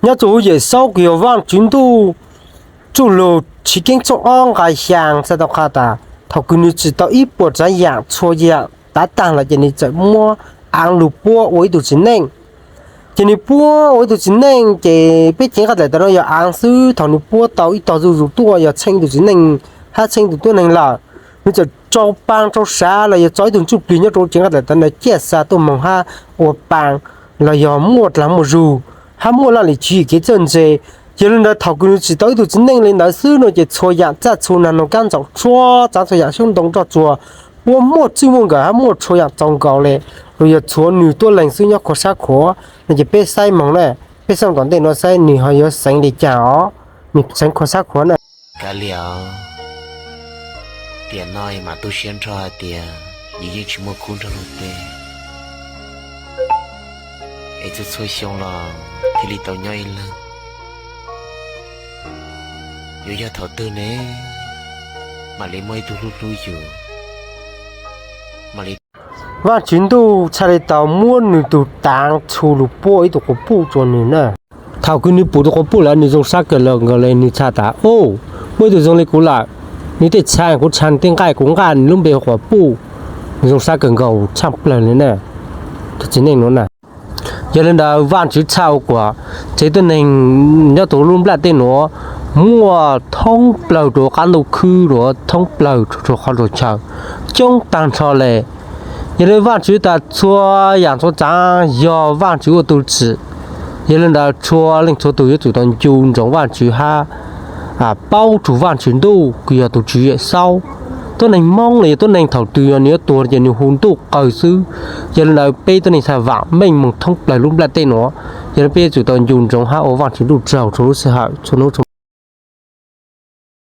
Nyob rau hauv Yawm Saub kws yog Vaajtswv ntuj tsuj lug Chiv Keeb tshooj ob nqai xyaa txhais tau qha tas thaum kws nwg tsim tau ib puas tsav yaam txhua yaam tav taag lawm ces nwg txawm muab aav lug puab ua ib tug txiv neej. Ces nwg puab ua ib tug txiv neej ces peb cev nqaij daim tawv no yog aav xwb, thaum nwg puab tau ib tog zuj zus tuaj yog tsheej ib tug txiv neej hab tsheej ib tug tuab neeg lawm, nwg txawm rau paa rau sav los yog tso ib tug ntsuj plig nyob rau cev nqaij daim tawv no ciaj xa tuaj moog hab ua paa los yog muaj dlaag muaj zug hab muaj laj lim tswv yim kev txawj ntse. Yog le ntawd thaum kws nwg tsim tau ib tug txiv neej le ntawd xwb no ces txhua yaam txaj txhu nag noog kaab ntxoom tshuab txaav txhua yaam xyoob ntoo roj tsuag puab muaj txwj muaj nkawm hab muaj txhua yaam txaus nkaus le, los yog tshuav nwg tuab leeg xwb nyob khua sab khuav no ces peb saib moog na, peb saib tom ntej nuav saib nwg ho yuav xeev le caag os, nwg xeev khua sab khuav na. Kav liam, tiam no mas tu siab nrho hais tias yus yeej tsis muaj khub nrog luag teb, es txhua txhua xyoo los thiaj li tau nyob ib leeg. Yuav yog thaum twg ne mam li muaj ib tug hlub hlub yus, mam li. Vaajtswv ntuj txhaj le tau muab nwg tug taav txhu lug puab ib tug quas puj rua nwg na. Thaum kws nwg pum tug quas puj lawm nwg zoo sab kawg nkaus le, nwg txhaj tas, O, muaj ib tug zoo le kuv lawm, nwg tej txha kuv txha, nwg tej nqaij kuv nqaij, nwg lub npe hu quas puj. Nwg zoo sab kawg nkaus tshaj plawg le na, tug txiv neej nuav na. Yog le ntawd Vaajtswv txhaj ua kuas tsev tuab neeg nyob rua lub nplaj teb nuav muaj thoob plawg rua qab ntuj khwb, rua thoob plawg rua qhov rua chaw coob taag nrho le. Yog le Vaajtswv tas txhua yaam txhua tsav yog Vaajtswv ua tug tsim. Yog le ntawd txhua leej txhua tug yuav tsum tau ncu ntsoov Vaajtswv hab paub tsug Vaajtswv ntuj kws yog tug tswv Yawm Saub. Tuab neeg Moob los yog tuab neeg thaum twg yog nwg yuav tuag ces nwg hu ntuj qawg xwb. Yog le ntawd peb tuab neeg txhaj vaam meej moog thoob plawg lub nplaj teb nuav. Yog le peb yuav tsum tau ncu ntsoov hab ua Vaajtswv ntuj tsaug txhua lub sij hawm txhua nub txhua